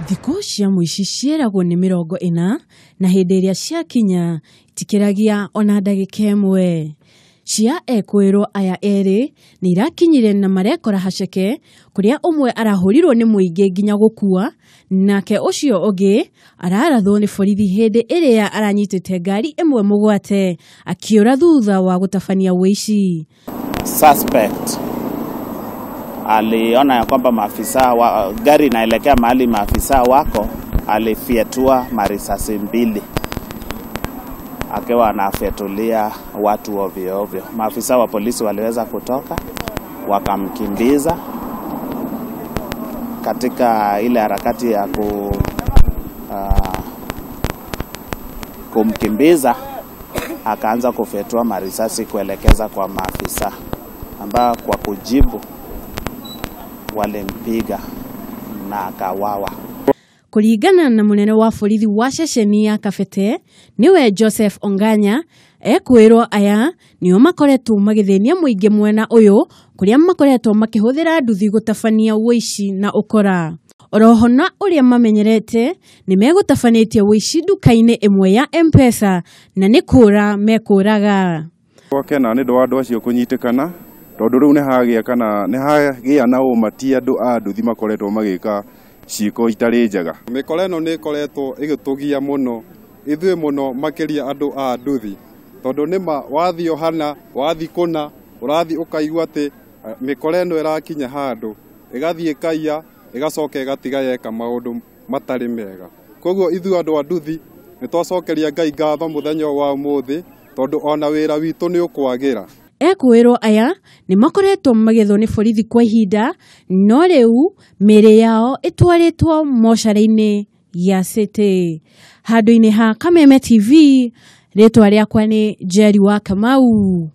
Thikũ cia mũici ciĩragwo nĩ 40 na hĩndĩ ĩrĩa ciakinya itikĩragia ona ndagĩka ĩmwe. Cia ekũĩrwo aya erĩ nĩ irakinyire na marekora haceke kũrĩa ũmwe arahũrirwo nĩ mũingĩ nginya gũkua nake ũcio ũngĩ ararathwo nĩ borithi hĩndĩ ĩrĩa aranyitĩte ngari ĩmwe mũgwate akĩũra thutha wa gũtabania ũici. Suspect aliona ya kwamba maafisa wa gari inaelekea mahali maafisa wako, alifyetua marisasi 2 akiwa anafyetulia watu ovyo ovyo. Maafisa wa polisi waliweza kutoka wakamkimbiza katika ile harakati ya kumkimbiza, akaanza kufyetua marisasi kuelekeza kwa maafisa ambao kwa kujibu walimpiga na akawawa. Kuringana na munene wa borithi wa ceceni ya Kabete niwe Joseph Onganya, ekwĩrwo aya nĩo makoretwo magĩthĩnia mũingĩ mwena ũyũ kũrĩa makoretwo makĩhũthĩra nduthi gũtabania ũici na ũkora. Oroho na ũrĩa mamenyerete nĩ megũtabanĩtie ũici nduka-inĩ ĩmwe ya M-Pesa na nĩ kũra mekũraga. Gwakena nĩ ũndũ wa andũ acio kũnyitĩkana tondũ rĩu nĩ hagĩa kana nĩ hagĩa na ũma ti andũ a nduthi makoretwo magĩka ciĩko itarĩ njega. Mĩkora ĩno nĩ ĩkoretwo ĩgĩtũgia mũno ithuĩ mũno makĩria andũ a nduthi tondũ nĩma wathiĩ hana wathiĩ kũna ũrathiĩ ũkaigua atĩ mĩkora ĩno ĩrakinya handũ ĩgathiĩ ĩkaiya ĩgacoka ĩgatiga yeka maũndũ matarĩ mega. Koguo ithuĩ andũ a nduthi nĩ twacokeria Ngai ngatho mũthenya wa ũmũthĩ tondũ ona wĩra witũ nĩ ũkwagĩra. Ekwĩrwo aya nĩ makoretwo magĩethwo nĩ borithi kwa ihinda no rĩu mĩĩrĩ yao ĩtwarĩtwo mocarĩ-inĩ ya City. Handũ-inĩ ha Kameme TV, rĩtwa rĩakwa nĩ Jerry wa Kamau.